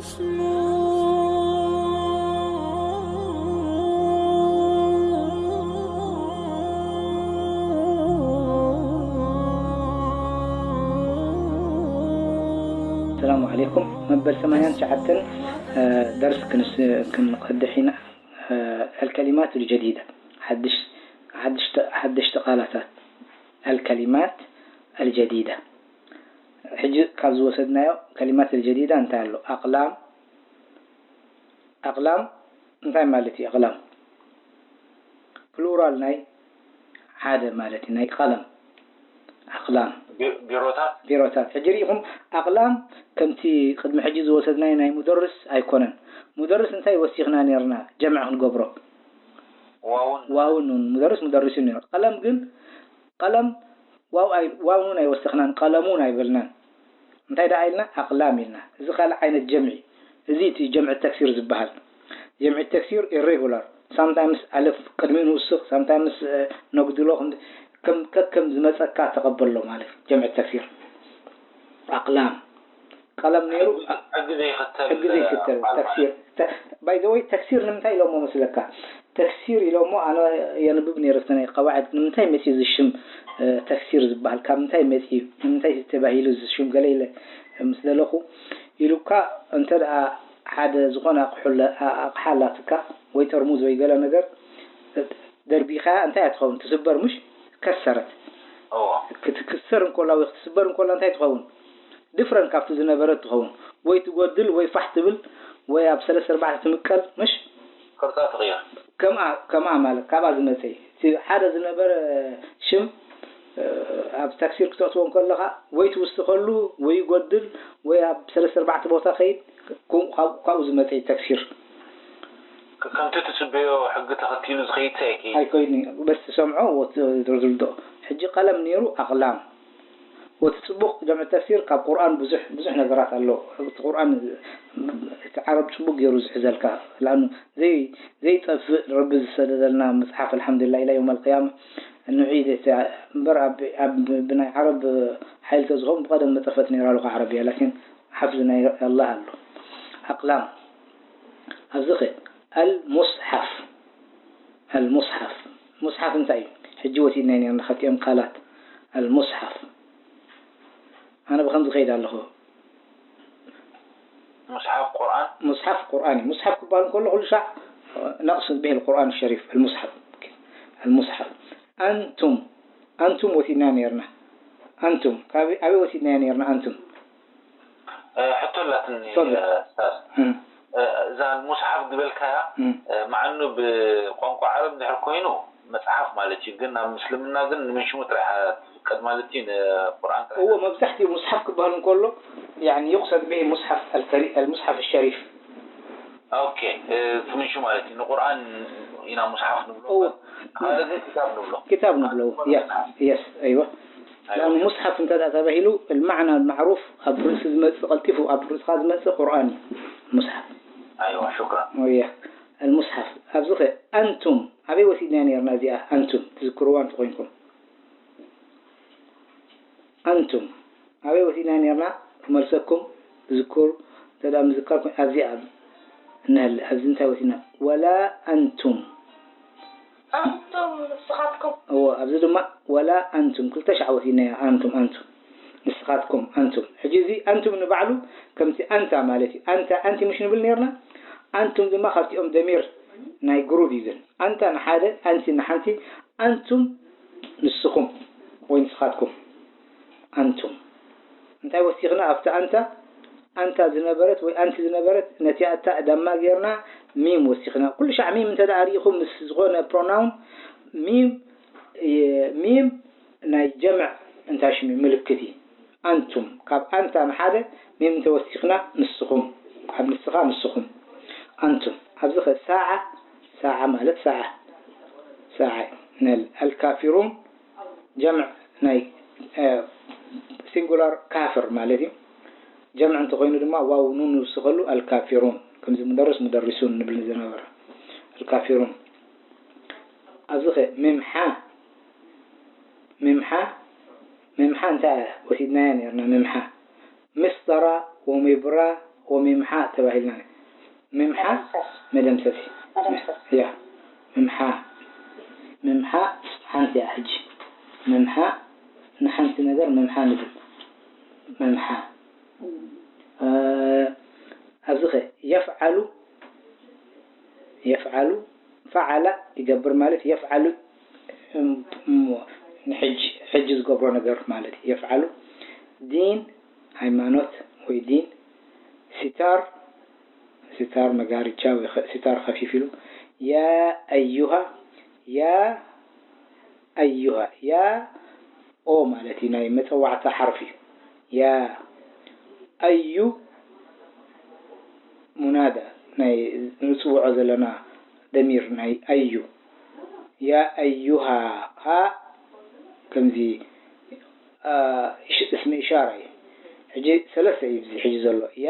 السلام عليكم. መበል ሰማንያን ትሽዓተን ደርስ ክንስ ክንቀድሕ ኢና። الكلمات الجديدة ሓድሽ ሓድሽ ሓድሽቲ ቃላታት። الكلمات الجديدة ሕጂ ካብ ዝወሰድናዮ ከሊማት الجديدة እንታይ ኣሎ? ኣቕላም ኣቕላም እንታይ ማለት እዩ? ኣቕላም ፕሉራል ናይ ሓደ ማለት እዩ። ናይ ቀለም ኣቕላም ቢሮታት ቢሮታት። ሕጂ ርኢኹም ኣቕላም ከምቲ ቅድሚ ሕጂ ዝወሰድናዮ ናይ ሙደርስ ኣይኮነን። ሙደርስ እንታይ ወሲኽና ነርና ጀምዕ ክንገብሮ? ዋውን ዋውን ኑን። ሙደርስ ሙደርስ እዩ ነሩ። ቀለም ግን ቀለም ዋው ኣይ ዋው ኑን ኣይወሰኽናን፣ ቀለሙን ኣይበልናን። እንታይ ደኣ ኢልና? ኣቕላም ኢልና። እዚ ካልእ ዓይነት ጀምዒ። እዚ እቲ ጀምዒ ተክሲር ዝበሃል። ጀምዒ ተክሲር ኢሬጉላር። ሳምታይምስ ኣለፍ ቅድሚኡ ንውስኽ፣ ሳምታይምስ ነጉድሎ። ከም ከከም ዝመጸካ ተቐበሎ ማለት ጀምዒ ተክሲር። ኣቕላም ቀለም ነይሩ። ሕጊ ዘይክተል ሕጊ ዘይክተል ተክሲር። ባይ ዘ ወይ ተክሲር ንምንታይ ኢሎሞ መስለካ? ተክሲር ኢሎሞ ኣነ የንብብ ነይረ እቲ ናይ ቀዋዕድ ንምንታይ መፅዩ እዚ ሽም ተክሲር ዝበሃል ካብ ምንታይ መፅዩ ንምንታይ ተባሂሉ እዚ ሽም ገለ ኢለ ምስ ደለኹ ኢሉካ እንተ ደኣ ሓደ ዝኾነ ኣቕሑ ኣቕሓ ኣላትካ ወይ ጠርሙዝ ወይ ገለ ነገር ደርቢኻያ እንታይ እያ ትኸውን? ትስበር ምሽ? ከሰረት። ክትክሰር እንኮላ ወይ ክትስበር እንኮላ እንታይ ትኸውን? ድፍረን ካብቲ ዝነበረት ትኸውን። ወይ ትጎድል ወይ ፋሕ ትብል ወይ ኣብ ሰለስተ ኣርባዕተ ትምቀል ምሽ? ቅርጻ ትቕየር። ከምኣ ከምኣ ማለት ካብኣ ዝመጸ እዩ። እቲ ሓደ ዝነበረ ሽም ኣብ ታክሲር ክተእትዎ እንከለኻ ወይ ትውስኸሉ ወይ ይጎድል ወይ ኣብ ሰለስተ ኣርባዕተ ቦታ ከይድ ካብኡ ዝመጸ እዩ ታክሲር። ከምቲ ትጽበዮ ሕጊ ተኸቲሉ ዝኸይድ ኣይከይድ። ኣይኮይድን እዩ። በስ ትሰምዖ ወትርድኦ። ሕጂ ቀለም ነይሩ ኣቕላም ወቲ ጽቡቕ ጀምዕ ተፍሲር ካብ ቁርኣን ብዙሕ ብዙሕ ነገራት ኣሎ። እቲ ቁርኣን እቲ ዓረብ ጽቡቕ ገይሩ ዝሕዘልካ ለኣኑ ዘይ ዘይጠፍእ ረቢ ዝሰደደልና መጽሓፍ ኣልሓምዱሊላህ ኢላ የውም ኣልቅያማ ንዑ ኢለ እምበር ኣብ ብናይ ዓረብ ሓይሊ ተዝኸውን ብቐደም መጠፈት ነይራ ኣለኹ ዓረብያ ላኪን ሓፍዚ ናይ ኣላህ ኣሎ። ኣቕላም ኣብዚ ኸ ኣልሙስሓፍ ኣልሙስሓፍ ሙስሓፍ እንታይ እዩ? ሕጂ ወሲድናዮ ነርና ከቲኦም ቃላት ኣልሙስሓፍ ኣነ ብኸምዚ ከይድ ኣለኹ። ሙስሓፍ ቁርኣን ሙስሓፍ ቁርኣን እዩ። ሙስሓፍ ክበሃል እንከሎ ኩሉ ሻዕ ነቕስድ ብሂ ልቁርኣን ሸሪፍ ኣልሙስሓፍ ኣልሙስሓፍ ኣንቱም ኣንቱም ወሲድናዮ ነርና ኣንቱም ኣበይ ወሲድናዮ ነርና ኣንቱም ሕቶ ኣላትኒ ኡስታዝ። እዛ ሙስሓፍ ዝበልካያ መዓኑ ብቋንቋ ዓረብ እንድሕር ኮይኑ መፅሓፍ ማለት እዩ። ግን ኣብ ምስልምና ግን ንምን ሽሙ ጥራሕ ትፍቀድ ማለት እዩ። ንቁርኣን ጥራሕ እዎ መብዛሕትኡ ሙስሓፍ ክበሃል እንከሎ يعني يقصد به مصحف الكري المصحف الشريف ኦኬ እቲ ምን ሽሙ ማለት እዩ። ንቁርኣን ኢና ሙስሓፍ ንብሎ ካልእ ግን ክታብ ንብሎ። ክታብ ንብሎ yes أيوة لأن مصحف እንተ ተባሂሉ المعنى المعروف ኣብ ርእሲ ዝመጽእ ቀልጢፉ ኣብ ርእስኻ ዝመጽእ ቁርኣን እዩ። ሙስሓፍ ኣይዋ ሹክራን ወያ المصحف ኣብዚ ኸ ኣንቱም ኣበይ ወሲድናያ ነርና እዚኣ ኣንቱም ትዝክርዋ እንተኾይንኩም ኣንቱም ኣበይ ወሲድናያ ነርና ክመልሰኩም ዝክር እንተ ምዝካርኩም ኣብዚኣ እንሀለ ኣብዚ እንታይ ወሲድና ወላ ኣንቱም ኣንቱም ንስኻትኩም እዎ ኣብዚ ድማ ወላ ኣንቱም ክልተ ሻዕ ወሲድናያ ኣንቱም ኣንቱም ንስኻትኩም ኣንቱም ሕጂ እዚ ኣንቱም ንባዕሉ ከምቲ ኣንታ ማለት እዩ ኣንታ ኣንቲ ምሽ ንብል ነርና ኣንቱም ድማ ካብቲኦም ደሚር ናይ ግሩብ እዩ ግን ኣንታ ንሓደ ኣንቲ ንሓንቲ ኣንቱም ንስኹም ወይ ንስኻትኩም ኣንቱም እንታይ ወሲኽና ኣብቲ ኣንታ ኣንታ ዝነበረት ወይ ኣንቲ ዝነበረት ነቲኣ ታእ ዳማ ጌርና ሚም ወሲኽና። ኩሉ ሻዕ ሚም እንተ ደኣ ርኢኹም ምስ ዝኾነ ፕሮናውን ሚም ሚም ናይ ጀምዕ እንታይ ሽም እዩ ምልክት እዩ። ኣንቱም ካብ ኣንታ ንሓደ ሚም እንተ ወሲኽና ንስኹም ካብ ንስኻ ንስኹም ኣንቱም ኣብዚ ኸ ሳዓ ሳዓ ማለት ሳዓ ሳዓ ነል ኣልካፊሩን ጀምዕ ናይ ሲንጉላር ካፍር ማለት እዩ። ጀምዕ እንተኾይኑ ድማ ዋው ኑን ንውስኸሉ ኣልካፊሩን ከምዚ ሙደርስ ሙደሪሱን ንብል ዝነበረ ኣልካፊሩን። ኣብዚ ኸ ሚምሓ ሚምሓ ሚምሓ እንታይ እያ ወሲድናያ ነርና ሚምሓ ምስጠራ ወሚብራ ወሚምሓ ተባሂልና። ሚምሓ መደምሰስ። መደምሰስ። መደምሰስ። ያ። ምምሓ። ምምሓ ሓንቲ እያ ሕጂ። ምምሓ ንሓንቲ ነገር ምምሓ ንብል። ምምሓ። እ፣ ኣብዚ ኸ የፍዓሉ፣ የፍዓሉ፣ ፈዓላ ይገብር ማለት የፍዓሉ፣ እም፣ እሞ፣ ንሕጂ፣ ሕጂ ዝገብሮ ነገር ማለት እዩ። የፍዓሉ ዲን፣ ሃይማኖት ወይ ዲን፣ ሲታር፣ ሲታር መጋረጃ ወይ ኸ-፣ ሲታር ኸፊፍ ኢሉ፣ ያ ኣዩሃ፣ ያ ኣዩሃ፣ ያ ኦ ማለት እዩ፣ ናይ መጸዋዕታ ሓርፊ እዩ። ያ ኣዩ ሙናዳ፣ ናይ ንጽውዖ ዘለና ደሚር ናይ ኣዩ። ያ ኣዩሃ፣ ሃ ከምዚ፣ አ፣ እሽ-፣ እስሚ ኢሻራ እዩ። ሕጂ ሰለስተ እዩ እዚ ሕጂ ዘሎ። ያ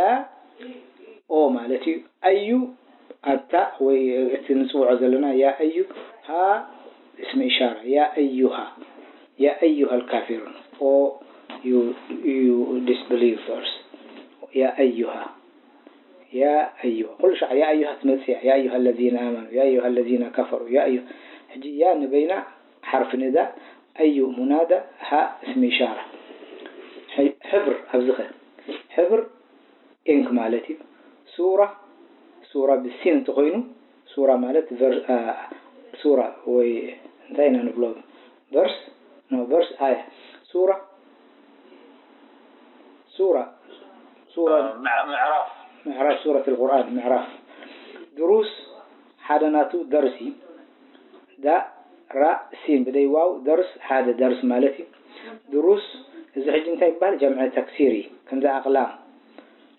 ኦ ማለት እዩ። ኣዩ ኣታ ወይ እቲ ንጽውዖ ዘለና ያ ኣዩ፣ ሃ እስሚ ኢሻራ። ያ ኣዩሃ፣ ያ ኣዩሃ ኣልካፊሩን። ኦ ዩ፣ ዩ ዲስብሊቨርስ። ያ ኣዩሃ፣ ያ ኣዩሃ። ኩሉ ሻዕ ያ ኣዩሃ ትመጽእ እያ። ያ ኣዩሃ ለዚነ ኣመኑ፣ ያ ኣዩሃ ለዚነ ከፈሩ፣ ያ ኣዩ-፣ ሕጂ ያ ንበይና ሓርፊ ንዳ፣ ኣዩ ሙናዳ፣ ሃ እስሚ ኢሻራ። ሕ-፣ ሕብር ኣብዚ ኸ? ሕብር ኢንክ ማለት እዩ። ሱራ፣ ሱራ ብሲን እንተኾይኑ፣ ሱራ ማለት ቨር-፣ አ፣ ሱራ ወይ እንታይ ኢና ንብሎ? ቨርስ፣ ኖ፣ ቨርስ ኣያ። ሱራ፣ ሱራ፣ ሱራ፣ ምዕ-፣ ምዕራፍ። ምዕራፍ ሱረት ኣልቁርኣን፣ ምዕራፍ። ድሩስ ሓደ ናቱ ደርሲ። ዳ፣ ራ፣ ሲን ብደይ ዋው፣ ደርስ ሓደ ደርስ ማለት እዩ። ድሩስ፣ እዚ ሕጂ እንታይ ይበሃል? ጀምዐ ተክሲር እዩ። ከምዚ ኣቕላም።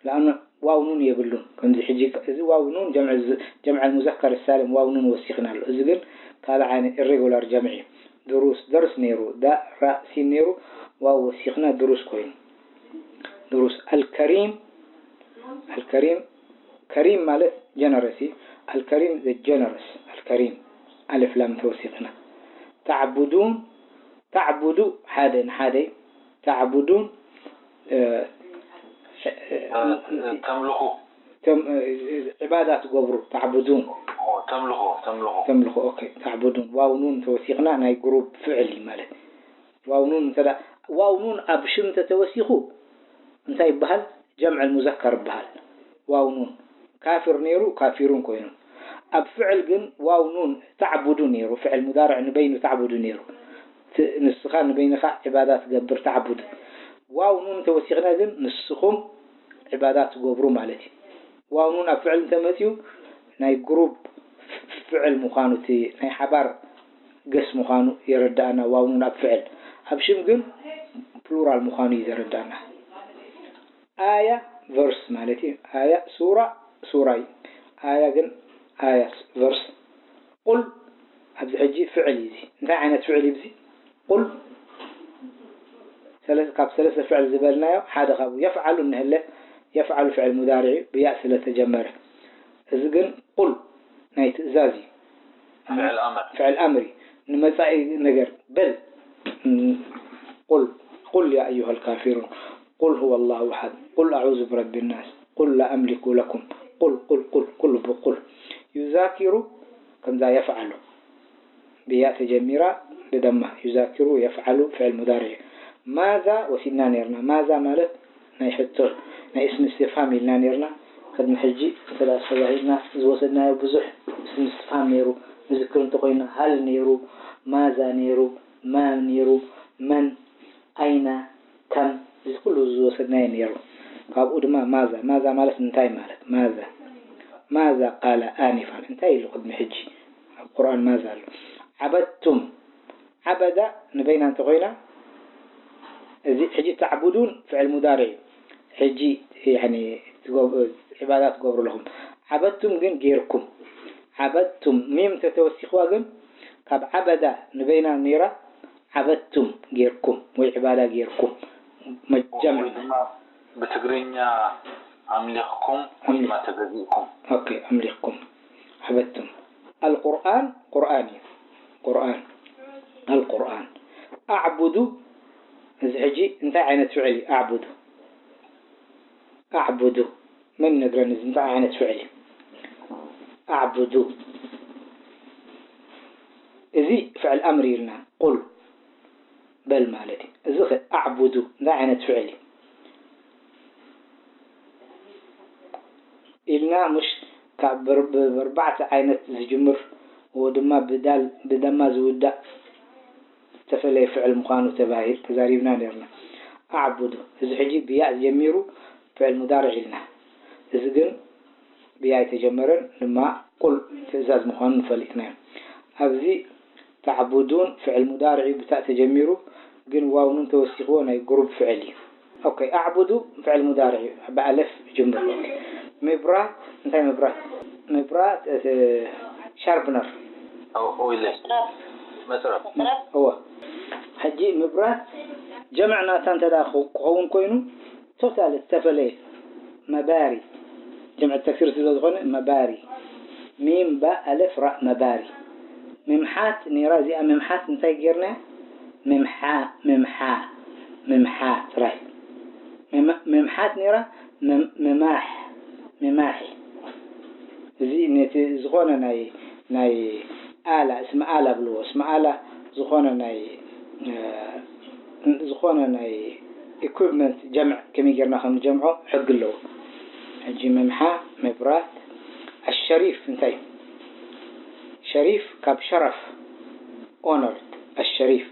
ለኣኑ ዋው ኑን የብሉን። ከምዚ ሕጂ እዚ ዋው ኑን ጀምዐ ዝ-፣ ጀምዐ ሙዘከር ሳልም ዋው ኑን ወሲኽና ኣሎ። እዚ ግን ካልእ ዓይነት ኢሬጉላር ጀምዒ እዩ። ድሩስ፣ ደርስ ነይሩ። ዳ፣ ራ፣ ሲን ነይሩ። ዋው ወሲኽና ድሩስ ኮይኑ። ድሩስ። ኣልከሪም፣ ኣልከሪም፣ ከሪም ማለት ጀነረስ እዩ። ኣልከሪም ዘ ጀነረስ፣ ኣልከሪም። ኣልፍ ላም ተወሲኽና። ተዕቡዱን፣ ተዕቡዱ ሓደ ንሓደ፣ ተዕቡዱን፣ እ፣ እ፣ ተምልኹ። ተም-፣ እ፣ ዒባዳ ትገብሩ፣ ተዕቡዱን። ኦ፣ ተምልኹ፣ ተምልኹ። ተምልኹ፣ ኦኬ፣ ተዕቡዱን። ዋው ኑን ተወሲኽና ናይ ግሩፕ ፍዕል እዩ ማለት። ዋው ኑን እንተ ደኣ፣ ዋው ኑን ኣብ ሽም እንተ ተወሲኹ እንታይ ይበሃል? ጀምዕ ሙዘከር ይበሃል። ዋው ኑን። ካፊር ነይሩ፣ ካፊሩን ኮይኑ። ኣብ ፍዕል ግን ዋው ኑን ተዕቡዱ ነይሩ፣ ፍዕል ሙዳርዕ ንበይኑ ተዕቡዱ ነይሩ። ት-፣ ንስኻ ንበይንኻ ዒባዳ ትገብር፣ ተዕቡዱ። ዋው ኑን ተወሲኽና ግን ንስኹም ዒባዳ ትገብሩ ማለት እዩ። ዋው ኑን ኣብ ፍዕል እንተመፅዩ ናይ ግሩፕ ፍዕል ምዃኑ፣ እቲ ናይ ሓባር ገስ ምዃኑ የረድኣና፣ ዋው ኑን ኣብ ፍዕል። ኣብ ሽም ግን ፕሉራል ምዃኑ እዩ ዘረድኣና። ኣያ ቨርስ ማለት እዩ። ኣያ ሱራ፣ ሱራ እዩ። ኣያ ግን ኣያ ቨርስ። ቁል ኣብዚ ሕጂ ፍዕል እዩ እዚ። እንታይ ዓይነት ፍዕል እዩ እዚ? ቁል ሰለስ-፣ ካብ ሰለስተ ፍዕል ዝበልናዮ ሓደ ካብኡ የፍዓሉ እንሀለ፣ የፍዓሉ ፍዕል ሙዳርዕ እዩ፣ ብያእ ስለ ተጀመረ። እዚ ግን ቁል ናይ ትእዛዝ እዩ። ፍዕል ኣምር። ፍዕል ኣምር እዩ። ንመጻኢ ነገር በል። ቁል፣ ቁል ያ ኣዩሃ ልካፊሩን፣ ቁል ሁወ ላሁ ኣሓድ፣ ቁል ኣዑዙ ብረቢ ናስ፣ ቁል ላ ኣምሊኩ ለኩም፣ ቁል፣ ቁል፣ ቁል፣ ቁል ብቁል። ዩዛኪሩ ከምዛ የፍዓሉ። ብያ ተጀሚራ ብደማ። ዩዛኪሩ የፍዓሉ ፍዕል ሙዳርዕ እዩ። ማዛ ወሲድና ነይርና። ማዛ ማለት ናይ ሕቶ፣ ናይ እስም እስትፍሃም ኢልና ነይርና። ቅድሚ ሕጂ እንተ ደኣ ኣስተባሂልና ዝወሰድናዮ ብዙሕ እስም እስትፍሃም ነይሩ። ንዝክር እንተኾይንና ሃል ነይሩ፣ ማዛ ነይሩ፣ ማ ነይሩ፣ መን፣ ኣይና፣ ከም፣ እዚ ኩሉ ዝወሰድናዮ ነይሩ። ካብኡ ድማ ማዛ፣ ማዛ ማለት እንታይ ማለት? ማዛ፣ ማዛ ቃለ ኣኒፋን፣ እንታይ ኢሉ ቅድሚ ሕጂ ኣብ ቁርኣን ማዛ ኣሎ? ዓበድቱም፣ ዓበዳ ንበይና እንተኾይና፣ እዚ ሕጂ ተዕቡዱን ፍዕል ሙዳርዕ እዩ። ሕጂ፣ ያኒ፣ ትገብ-፣ ዒባዳ ትገብሩ ኣለኹም። ዓበድቱም ግን ጌርኩም። ዓበድቱም፣ ሚም እንተተወሲኽዋ ግን፣ ካብ ዓበዳ ንበይና ነይራ፣ ዓበድቱም ጌርኩም ወይ ዒባዳ ጌርኩም። መጀመርያ ወይ ድማ ብትግርኛ ኣምሊኽኩም ወይ ድማ ኣምሊኽ-፣ ተገዚእኩም። ኦኬ፣ ኣምሊኽኩም። ዓበድቱም። ኣልቁርኣን፣ ቁርኣን እዩ። ቁርኣን። ኣልቁርኣን። ኣዕቡዱ፣ እዚ ሕጂ እንታይ ዓይነት ፍዕል እዩ? ኣዕቡዱ። ኣዕቡዱ። መን ይነግረኒ እዚ እንታይ ዓይነት ፍዕል እዩ? ኣዕቡዱ። እዚ ፍዕል ኣምር ኢልና ቁል በል ማለት እዩ። እዚ ኸ ኣዕቡዱ እንታይ ዓይነት ፍዕል እዩ? ኢልና ምሽ ካብ ብር- ብ- ብኣርባዕተ ዓይነት ዝጅምር ወይ ድማ ብዳል ብደማ ዝውዳእ ዝተፈለየ ፍዕል ምዃኑ ተባሂል ተዛሪብና ነርና። ኣዕቡዱ እዚ ሕጂ ብያእ ጀሚሩ ፍዕል ሙዳርዕ ኢልና። እዚ ግን ብያእ ኣይተጀመረን ድማ ቁል ትእዛዝ ምዃኑ ንፈልጥና እዮም። ኣብዚ ተዕቡዱን ፍዕል ሙዳርዕ እዩ ብታእ ተጀሚሩ ግን ዋው ኑን ተወሲኽዎ ናይ ግሩብ ፍዕል እዩ። ኦኬ ኣዕቡዱ ፍዕል ሙዳርዕ እዩ ብኣለፍ ይጅምር። ኦኬ ምብራት እንታይ ምብራት? ምብራት እቲ ሻርፕነር ኦይለ መፅረብ እወ ሕጂ ምብራት ጀምዕ ናታ እንተ ደኣ ክኸውን ኮይኑ ቶታል ዝተፈለየ መባሪ ጀምዕ ተክሲር ስለ ዝኾነ መባሪ ሚም ባ ኣለፍ ራ መባሪ ምምሓት ነይራ እዚኣ ምምሓት እንታይ ጌርና ምምሓ ምምሓ ምምሓ ጥራይ ምምሓት ነይራ ምማሕ ምማሒ እዚ ነቲ ዝኾነ ናይ ናይ ኣላ እስመ ኣላ ብልዎ እስመ ኣላ ዝኾነ ናይ ዝኾነ ናይ ኢኩፕመንት ጀምዕ ከመይ ጌርና ከም ንጀምዖ ሕጊ ኣለዎ። ሕጂ ምምሓ ምብራት ኣሸሪፍ እንታይ እዩ? ሸሪፍ ካብ ሸረፍ ኦነርድ ኣሸሪፍ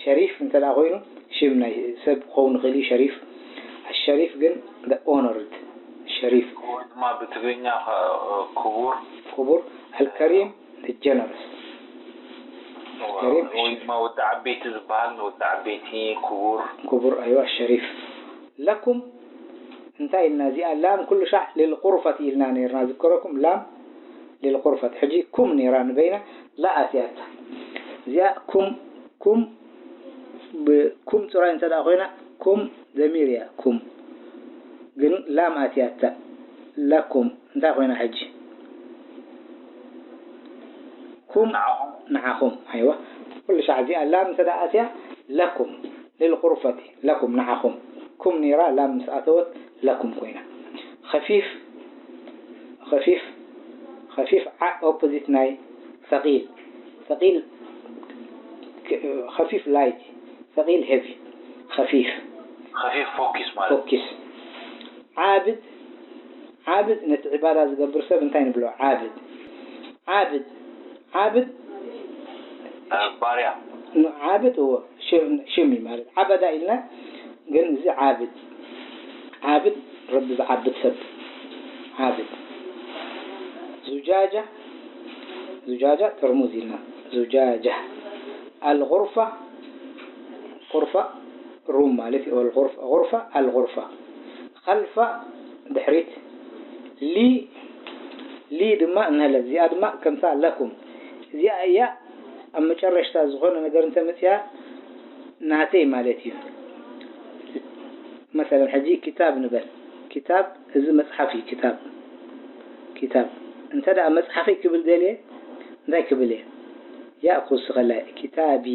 ሸሪፍ እንተ ደኣ ኮይኑ ሽም ናይ ሰብ ክኸውን ይኽእል እዩ ሸሪፍ ኣሸሪፍ ግን ኦነርድ ሸሪፍ ወይ ድማ ብትግርኛ ክቡር ክቡር ኣልከሪም ጀነረስ ወይ ድማ ወዲ ዓበይቲ ዝበሃል ወዲ ዓበይቲ ክቡር ክቡር ኣይዋ ሸሪፍ ለኩም እንታይ ኢልና እዚኣ ላም ኩሉ ሻዕ ልልቁርፈት ኢልና ነርና ዝከረኩም ላም ልልቁርፈት ሕጂ ኩም ነራ ንበይና ላ ኣትያታ እዚኣ ኩም ኩም ኩም ጥራይ እንተ ኮይና ኩም ዘሚር እያ ኩም ግን ላም ኣትያታ ለኩም እንታይ ኮይና ሕጂ ኩም ንዓኹም ኣይዋ ኩሉ ሻዕ እዚኣ ላም እንተ ኣትያ ለኩም ልልቁርፈቲ ለኩም ንዓኹም ኩም ነራ ላም ምስ ኣተወት ለኩም ኮይና ኸፊፍ ኸፊፍ ኸፊፍ ዓ ኦፖዚት ናይ ثقيل ثقيل ኸፊፍ ላይት ثقيل ሄቪ ኸፊፍ ኸፊፍ ፎኪስ ማለት ፎኪስ ዓብድ ዓብድ ነቲ ዕባዳ ዝገብር ሰብ እንታይ ንብሎ ዓብድ ዓብድ ዓብድ ባርያ ዓብድ እዎ ሽም እዩ ማለት ዓበዳ ኢልና ግን እዚ ዓብድ ዓብድ ረቢ ዝዓብድ ሰብ ዓብድ ዙጃጃ ዙጃጃ ጥርሙዝ ኢልና ዙጃጃ ኣልغርፋ غرفة ሩም ማለት እዩ غرفة غرفة ኣልغርፋ ኸልፋ ድሕሪት ሊ ሊ ድማ እንሀለት እዚኣ ድማ ከምታ ለኩም እዚኣ እያ ኣብ መጨረሽታ ዝኾነ ነገር እንተመፅያ ናተይ ማለት እዩ መሰለን ሕጂ ክታብ ንበል ክታብ እዚ መፅሓፍ እዩ ክታብ ክታብ እንተ ደኣ መፅሓፈይ ክብል ደልየ እንታይ ክብል እየ ያእ ክውስኸላ እየ ክታቢ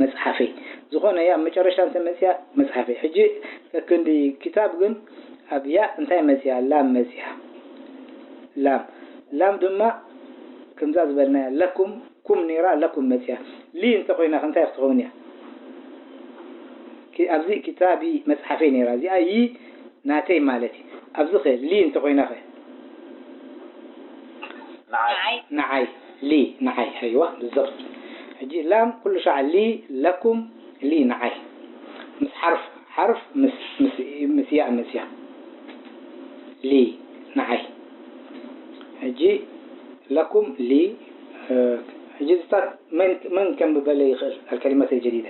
መፅሓፈይ ዝኾነ እያ ኣብ መጨረሽታ እንተ መፅያ መፅሓፈይ ሕጂ ከክንዲ ክታብ ግን ኣብ ያእ እንታይ መፅያ ላም መፅያ ላም ላም ድማ ከምዛ ዝበልናያ ለኩም ኩም ነይራ ለኩም መፅያ ሊ እንተኮይና ከ እንታይ ክትኸውን እያ ኣብዚ ክታቢ መፅሓፈይ ነይራ እዚኣ ይ ናተይ ማለት እዩ ኣብዚ ከ ሊ እንተኮይና ከ ንዓይ ሊ ንዓይ ኣይዋ ብዘብት ሕጂ ላም ኩሉ ሻዕ ሊ ለኩም ሊ ንዓይ ምስ ሓርፍ ሓርፍ ምስ ያእ መፅያ ሊ ንዓይ ሕጂ ለኩም ሊ ሕጂ ዝታት መን ከንብበለ ይኽእል ኣልከሊመት ጀዲደ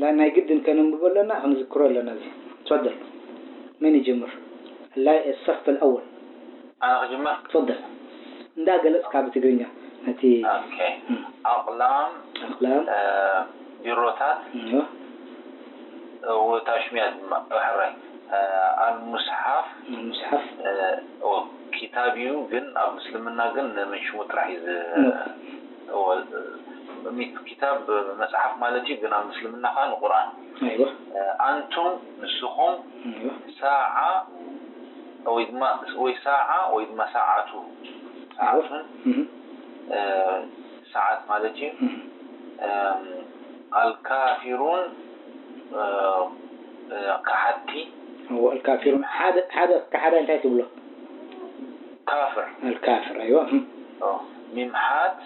ላ ናይ ግድን ከነንብቦ ኣለና ክንዝክሮ ኣለና እዚ ትፈደል መን ይጅምር ላ الصف الأول ኣነ ክጅምር ትፈደል እንዳገለጽካ ብትግርኛ ነቲ ኣቅላም ኣቅላም ቢሮታት ወታሽሚያ ድማ ሕራይ ኣልሙስሓፍ ሙስሓፍ ኪታብ እዩ ግን ኣብ ምስልምና ግን ምን ሽሙ ጥራሕ እዩ ኪታብ መፅሓፍ ማለት እዩ ግን ኣብ ምስልምና ከዓ ንቁርኣን ኣይዋ ኣንቱም ንስኹም ኣይዋ ሳዓ ወይ ድማ ወይ ሳዓ ወይ ድማ ሰዓቱ ሰዓቱን ሰዓት ማለት እዩ። ኣልካፊሩን ከሓቲ الكافرون ሓደ ሓደ ከሓዳይ እንታይ ትብሎ? ካፍር الكافر أيوة ሚም ሓት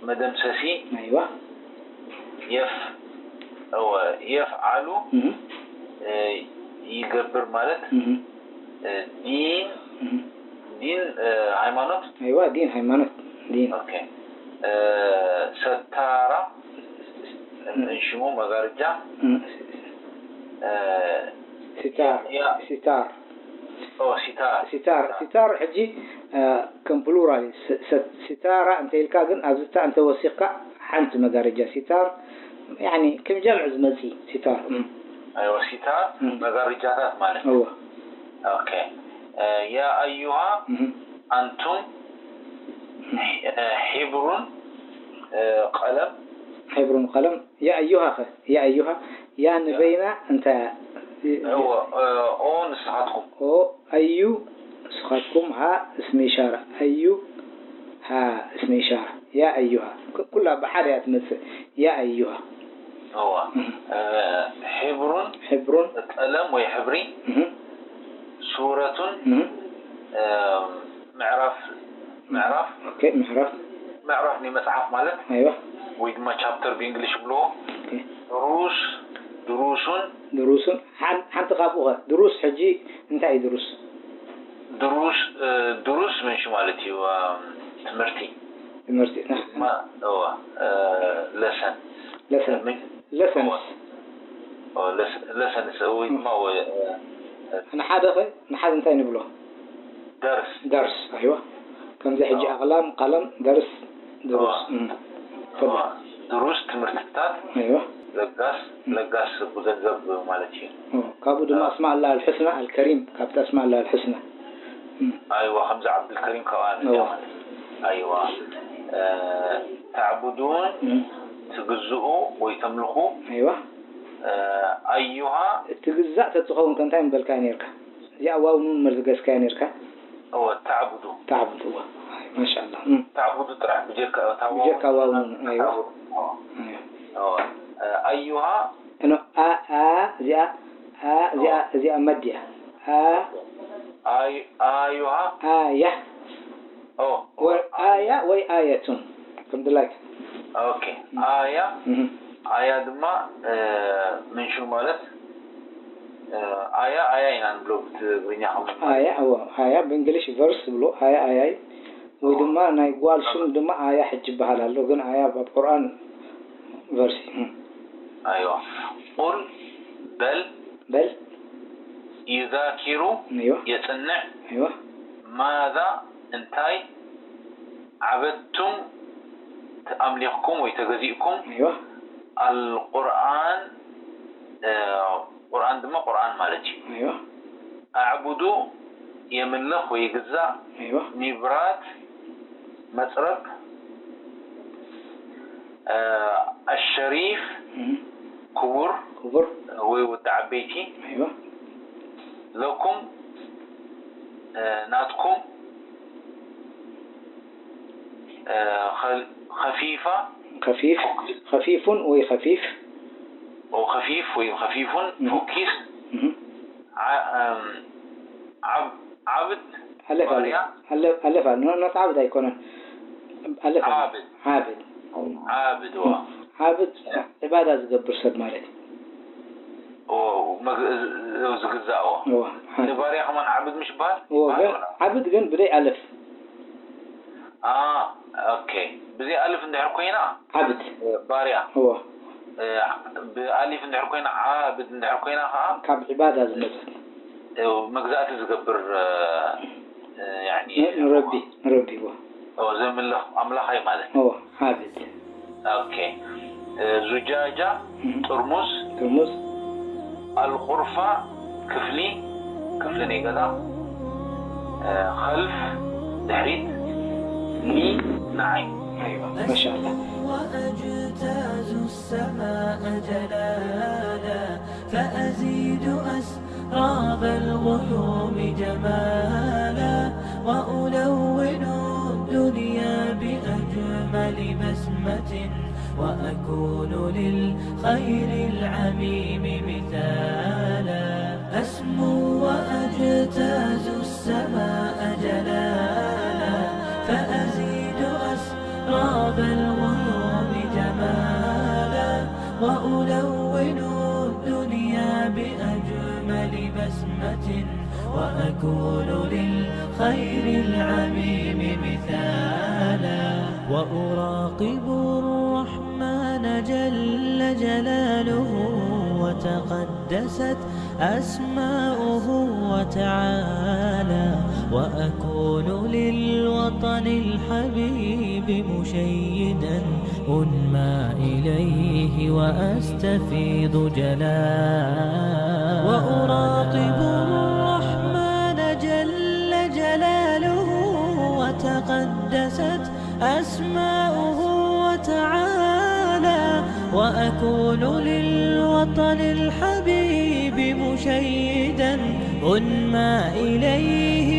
መደምሰሲ أيوة የፍ የፍዓሉ ይገብር ማለት ዲን ዲን ሃይማኖት أيوة دين ሃይማኖት دين ሰታራ ሽሙ መጋረጃ ستار ستار ሲታር ستار ستار ሕጂ ከም ፕሉራል ستارة እንተ ኢልካ ግን ኣብዚ ታ እንተ ወሲኽካ ሓንቲ መጋረጃ ستار يعني ከም ጀምዕ ዝመጽእ ستار ኣይዋ ሲታር መጋረጃታት ማለት እወ ኦኬ ያ ኣዩሃ ኣንቱም ሒብሩን ቀለም حبر قلم يا أيها ኸ يا أيها يا ንበይና እንታይ እወ ኦ ንስኻትኩም ኦ أي ንስኻትኩም ሃ اسم إشارة أي ሃ اسم إشارة يا أيها ኩላ ብሓደ እያ ትመጽእ يا أيها እወ ሒብሩን حبر ቀለም ወይ ሕብሪ ሱረቱን ምዕራፍ ምዕራፍ أوكي ምዕራፍ ምዕራፍ ናይ መጽሓፍ ማለት أيوة ወይ ድማ ቻፕተር ብእንግሊሽ ብልዎ أوكي ድሩስ ድሩሱን ድሩሱን ሓንቲ ካብኡ ኸ ድሩስ ሕጂ እንታይ እዩ ድሩስ ድሩስ ድሩስ ምንሽ ማለት እዩ ትምህርቲ ትምህርቲ ማ እዋ ለሰን ለሰን ለሰንስ ለሰንስ ወይ ድማ ንሓደ ኸ ንሓደ እንታይ ንብሎ ደርስ ደርስ ኣይዋ ከምዚ ሕጂ ኣቕላም ቀለም ደርስ ድሩስ ድሩስ ትምህርትታት ኣይዋ ለጋስ ለጋስ ብገንዘብ ማለት እዩ ካብኡ ድማ ኣስማ ኣላ ኣልሕስና ኣልከሪም ካብቲ ኣስማ ኣላ ኣልሕስና ኣይዋ ከምዚ ዓብዱልከሪም ካብኣ ንያ ማለት ኣይዋ ተዕቡዱን ትግዝኡ ወይ ተምልኹ ኣይዋ ኣዩሃ ትግዛእ ተትኸውን ከ እንታይ ምበልካዮ ነርካ እዚኣ ዋው ኑን መልገስካዮ ነርካ እወ ተዕቡዱ ተዕቡዱ እወ ማሻ ኣላ ተዕቡዱ ጥራሕ ብጀካ ብጀካ ዋው ኑን ኣይዋ ኣዩሃ እኖ ኣ ኣ እዚኣ ኣ እዚኣ እዚኣ መድያ ኣ ኣዩሃ ኣያ ኦ ወይ ኣያ ወይ ኣየቱን ከም ድላይካ ኦኬ ኣያ ኣያ ድማ ምንሹ ማለት ኣያ ኣያ ኢና ንብሎ ብትግርኛ ከም ኣያ እዎ ኣያ ብእንግሊሽ ቨርስ ትብሎ ኣያ ኣያ እዩ ወይ ድማ ናይ ጓል ሽም ድማ ኣያ ሕጂ ይበሃል ኣሎ ግን ኣያ ኣብ ቁርኣን ቨርስ እዩ ኣይዋ ቁል በል በል ዩዛኪሩ ኣይዋ የጽንዕ ኣይዋ ማዛ እንታይ ዓበድቱም ኣምሊኽኩም ወይ ተገዚእኩም ኣይዋ ኣልቁርኣን ቁርኣን ድማ ቁርኣን ማለት እዩ ኣይዋ ኣዕቡዱ የምልኽ ወይ ይግዛእ ኣይዋ ኒብራት መፅረብ ኣሸሪፍ ክቡር ክቡር ወይ ወዲ ዓበይቲ ኣይዋ ለኩም ናትኩም ከፊፋ ከፊፍ ከፊፉን ወይ ከፊፍ ከፊፍ ወይ ከፊፉን ፎኪስ ዓብድ ኣለፍ ኣለፍ ኣለፍ ኣሎ ኖት ዓብድ ኣይኮነን ኣለፍ ዓብድ ዓብድ ዓብድ ዓብድ ዕባዳ ዝገብር ሰብ ማለት እዩ ዝግዛእዎ ንባርያ ከማን ዓብድ ምሽ ይበሃል ዓብድ ግን ብደይ ኣለፍ ኦኬ ብዘይ ኣልፍ እንድሕር ኮይና ዓብድ ባርያ እዎ ብኣሊፍ እንድሕር ኮይና ዓብድ እንድሕር ኮይና ከዓ ካብ ዕባዳ ዝመፀት መግዛእቲ ዝገብር ንረቢ ንረቢ እዎ ዘምልኽ ኣምላኻይ ማለት እዎ ዓብድ ኦኬ ዙጃጃ ጥርሙዝ ጥርሙዝ ኣልغርፋ ክፍሊ ክፍሊ ናይ ገዛ ኸልፍ ድሕሪት ሊ ንዓይ أيوة ما شاء الله وأجتاز السماء جلالا فأزيد أسرارا راب الغيوم جمالا، وألون الدنيا بأجمل بسمة، وأكون للخير العميم مثالا. أسمو وأجتاز السماء جلالا، فأزيد أسراب الغيوم جمالا، وألون الدنيا بأجمل بسمة، وأكون للخير العميم مثالا. وأراقب الرحمن جل جلاله وتقدست أسماؤه وتعالى، وأكون للوطن الحبيب مشيدا أنمى إليه وأستفيض جلا. وأراقب الرحمن جل جلاله وتقدست أسماؤه وتعالى، وأكون للوطن الحبيب مشيدا أنمى إليه